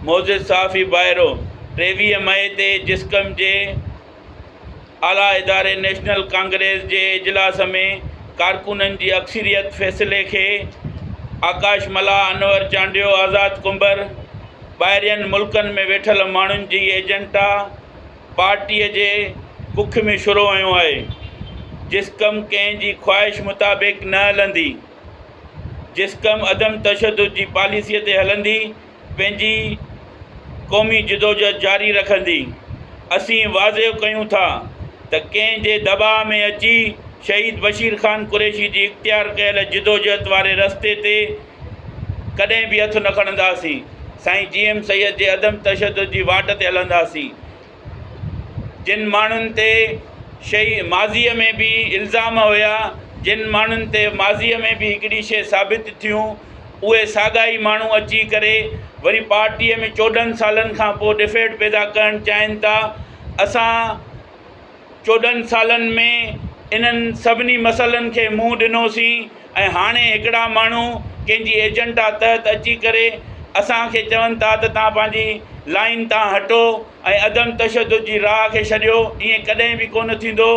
معزز صحافي ڀائرو! 23 مئي تي جسقم جي اعليٰ اداري نيشنل ڪانگريس جي اجلاس ۾ ڪارڪنن جي اڪثريت فيصلي کي آڪاش ملاح، انور چانڊيو، آزاد ڪنڀر، ٻاهرين ملڪن ۾ ويٺل ماڻهن جي ايجنٽا پارٽيء جي ڪک ۾ شروع هنيو آهي. جسقم ڪنهن جي خواهش مطابق نه هلندي. جسقم عدم تشدد جي پاليسيء تي هلندي پنهنجي قومي جدوجهد جاري رکندي. اسين واضح ڪيون ٿا ته ڪنهن جي دٻاء ۾ اچي شهيد بشير خان قريشي جي اختيار ڪيل جدوجهد واري رستي تي ڪڏهن به هٿ نه کڻنداسين. سائين جي ايم سيد جي عدم تشدد جي واٽ تي هلنداسين. جن ماڻهن تي شيء ماضيء ۾ به الزام هيا، جن ماڻهن تي ماضيء ۾ به هڪڙي شيء ثابت ٿيون، اهي ساڳا ئي ماڻهو اچي ڪري وري پارٽيء ۾ 14 سالن کان پوء ڏڦيڙ پيدا ڪرڻ چاهين ٿا. اسان 14 سالن ۾ انهن سڀني مسئلن کي منهن ڏنوسين ۽ هاڻي هڪڙا ماڻهو ڪنهن جي ايجنڊا تحت اچي ڪري اسان کي چون ٿا ته توهان پنهنجي لائين تان هٽو ۽ عدم تشدد جي راهه کي ڇڏيو، ائين ڪڏهن به ڪونه ٿيندو.